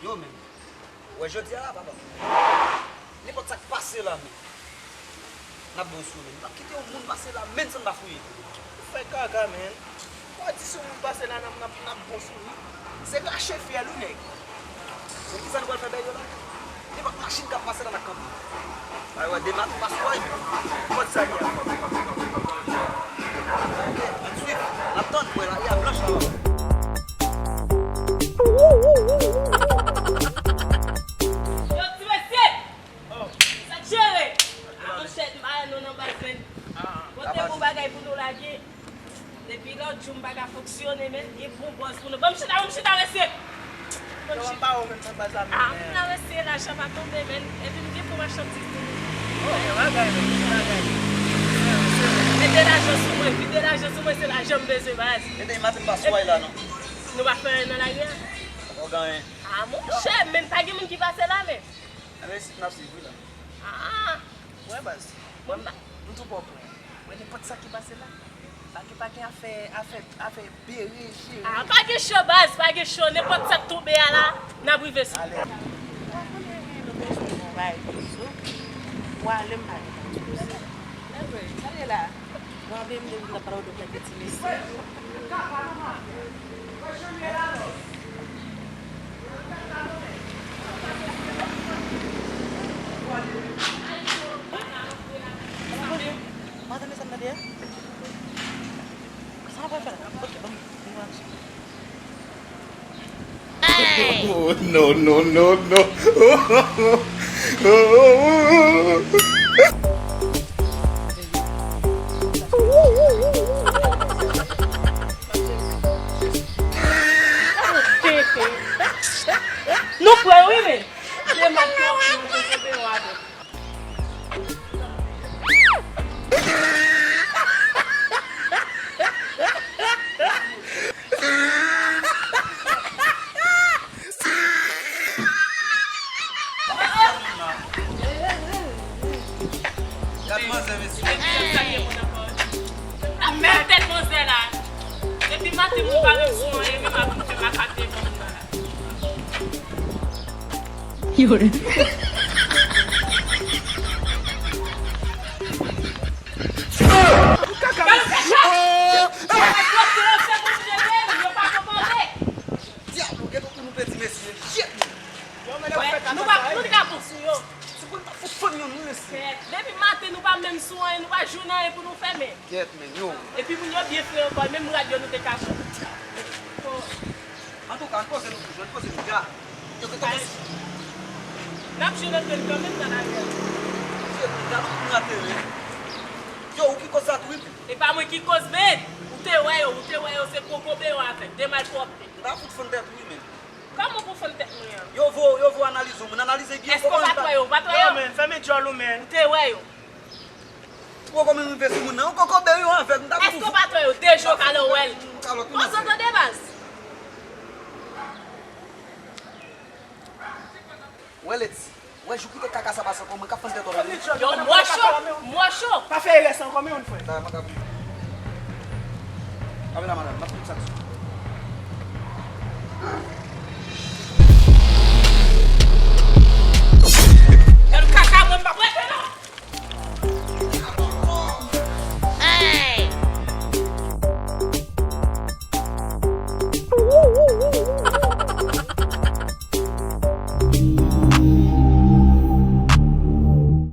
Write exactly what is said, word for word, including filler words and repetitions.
Yo, men. Ou wè jodi a la, papa. Nenpòt sa k pase la, men. N ap bon sou li. M p ap kite yon moun pase la, menm san n pa fouye. Fè kaka, men. Ou di si yon moun pase la, n ap, n ap, n ap bon sou li. Se rache fyèl, wi, nèg. Men kisa nou pral fè bèl yo la? Nenpòt machin k ap pase la, n ap kanpe. Ay, wè, demat, pasway. Kòd sa li a. Ann swiv. N ap tann, mwen la, y a blanch la. Yo, ti mesye! Sa k jere? A, monchè, m pa wè nou nan baz, men. Pote bon bagay pou nou lage. Depi lòt jou, m pa ka fonksyone, men. Gen bon bòz pou nou. Ban m chita, ban m chita, mesye. Ban m chita. Yo, m pa wè w menm nan baz la, men. A, m la, mesye, lajan pa tonbe, men. Epi m gen pou m achte yon ti kou. Oh, gen bagay, men. Gen bagay. Mete lajan sou mwen, vide lajan sou mwen, se lajan m bezwen, baz. Mete maten pa sou ay la, non. Nou pa fè anyen nan lari a? Ou pa gen anyen. A, monchè, men pa gen moun ki pase la, men. Anben, isit n ap swiv wi la. Ah! Wè baz. Mwen pa. M tou pòpwè. Wè nenpòt sa ki pase la. Pa gen, pa gen afè, afè, afè bere, jere. Ah, pa gen cho baz, pa gen cho. Nenpòt sa k tonbe a la, n ap rive sou. Ale. Ou konnen wi, nou bezwen yon bagay pou nou. Ou ale m pa gen tan pou nou. Sa vle la. Bon, anben m te vin la pale w de kèk ti mesye. Madanm, sa m tande a? Sa w ap fè la? Ok, ban m, ban m wè. Oh, no, no, no, no. Nou prè wi, men. Se mat yo, nou te kenbe yo avèk. Gad manzè, mesye. Depi yè sa gen moun ankò. Ap fè tèt manzè la. Depi maten moun pa menm sou anyen, menm ap fè makak devan moun nan la. Yo. Kaka, mesye. Dyab, ou gen pou nou pèdi mesye. Shit. Yo, men lè w fè kaka sa, nou pa, nou te ka pran sou yo. Se pou n pa fout fann yo, nou, mesye. Depi maten, nou pa menm sou anyen, nou pa jwenn anyen pou nou fè, men. Kèt, men, yo. Epi moun yo byen fre ankò, menm rad yo nou te ka pran. Antouka, ann poze nou toujou, ann poze nou dja. Yo, ke kòmanse. N ap jwenn antre l kanmenm nan lari a. Shit, gad yon moun ateri. Yo, ou ki koz sa tou, wi. E pa mwen ki koz, men. Ou te wè yo, ou te wè yo, se kokobe yo avèk, de malpwòpte. M ta fout fann tèt ou, wi, men. Kòman pou fann tèt mwen an? Yo vo, yo vo analize w, moun analize byen. Èske w pa t wè yo, w pa t wè yo? Yo, men, fèmen djòl ou, men. Ou te wè yo? Ou poko menm rive sou moun nan. Ou kokobe yo avèk, m ta fout. Èske w pa t wè yo? De jou w ka lè w wè l. Koz tande baz. Wè Leti, wè jou kite kaka sa pase ankò, mwen k ap fann tèt ou. Yo, mwen cho, mwen cho. Pa fè erè sa ankò, men yon frè. Sa, mwen k ap. Kamera, madanm, m ap tout sa k sou.